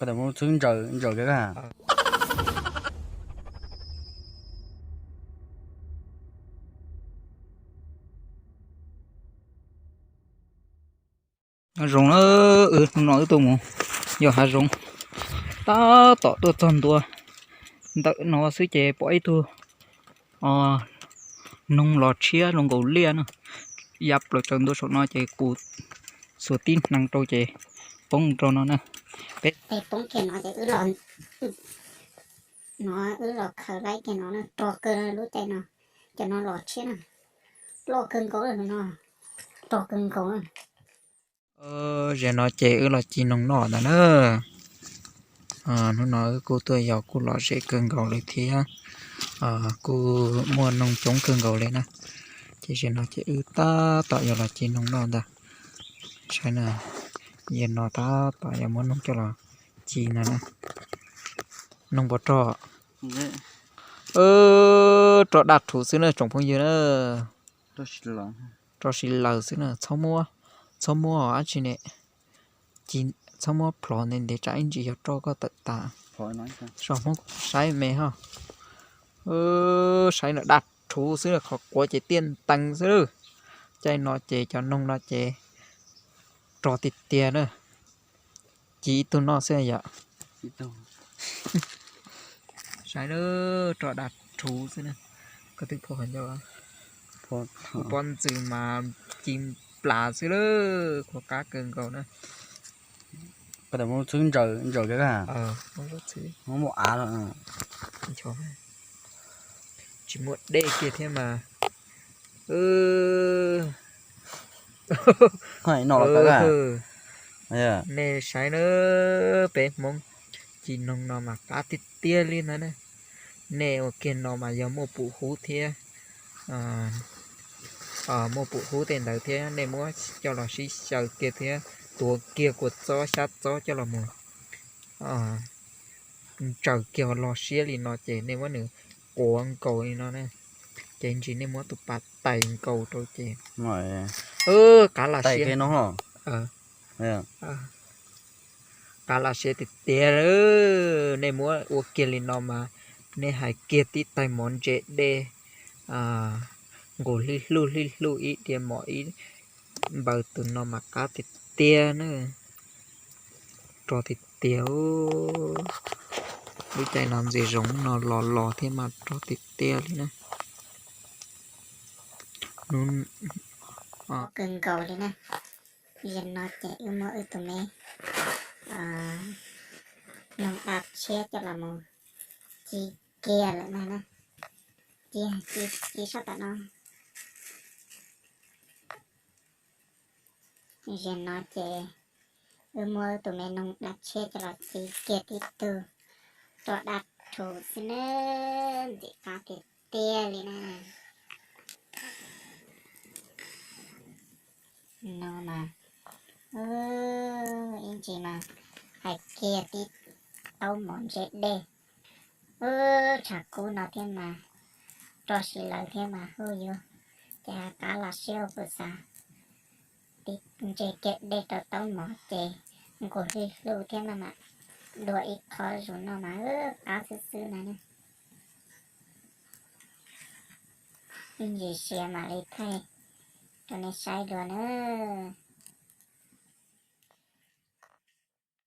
Qhov ntawd muab txhwb ntsaws ntsaws kiag. Hav zoov na, hnub no wb tuaj mus yos hav zoov, tab tom tuaj txog ntua ntawm no xwb ces pom ib tug noog los tshiab zoo nkaus liaj na, ya plaws tsaws ntua saum no ces kuv xuas tib hneev rau ces poob rau no na. Peb poob kiag no ces wb los, no wb los khaws laib kiag no na, rog kawg lub caij no, cov no los tshiab na, loj kawg nkaus no, rog kawg nkaus. Zaum no ces wb los ci noog noj ntag na. Hnub no wb kuj tuaj yos kuj lom zem kawg nkaus li thiab, kuj muaj noog coob kawg nkaus li na. Ces zaum no ces wb tab tom yog los ci noog noj ntag. Saib na, zaum no tab tom yog muab noog coj los ci ntag na. Noog puas rog? Rog daj rhuv xwb na tsoom phooj ywg na. Rog si lawm xwb na, txhob muab, txhob muab dab tsi ne, txhob muab plhov ntev ntev tsam ib ntsis yog roj koj tawm tas. Saib me ho, saib no daj rhuv xwb, qhov quav ces tiaj ntees xwb. Caij no ces cov noog no ces rog tiag tiag na. Ci ib tug noj xwb yom. Saib na, rog daj rhuv xwb na. Koj twb pom qhov ncauj, kuv pob ntxws mas ci plas xwb lawm, qhuav qab kawg nkaus na. Txhwb ntsaws ntsaws kiag, muab av, tsis muaj dej kiag thiab mas. Nej saib na, peb Hmoob ci noog no mas qab tiag tiag li ntag na. Nej ua kiag no mas yog muaj pum hub thiab, muaj pum hub tej ntawd thiab nej muab coj los sib xyaw kiag thiab tuav kiag kua txob xyab txob coj los mus ntsaws kiag log siab li no ces nej muab nws quav nkaus li no na, ces ntsis nej muab tus pas tais nkaus rau ces qab lam siab, qab lam siab tiag tiag. Nej muab ua kiag li no mas nej hais kiag tib taig mov ntse dej nqus hlij hluj hlij hluj ib diav mov ib npaws tus no mas qab tiag tiag na. Rog tiag tiag. Lub caij no ntxiv zoov no los los thiab mas rog tiag tiag li na. Kawg nkaus li na. Zaum no ces wb muab wb tus me noog daj tshiab coj los mus ci kiag lawm na. Ci, ci sab tom no. Zaum no ces wb muab wb tus me noog daj tshiab coj los ci kiag tib tug rog daj rhuv xwb na, ntxim qab tiag tiag li na. No mas ib ntsis mas hais kiag tib taub mov ntse dej, tshav kub no thiab mas rog si lawm thiab mas hu yuav, ces qab los siab ua kuv xav. Tib ntse kiag dej rau taub mov ces nqus hlij hluj thiab no mas dua ib qho zus no mas qab xwb xwb na. Ib ntsis siav mam li thaij rau nej saib dua nawb.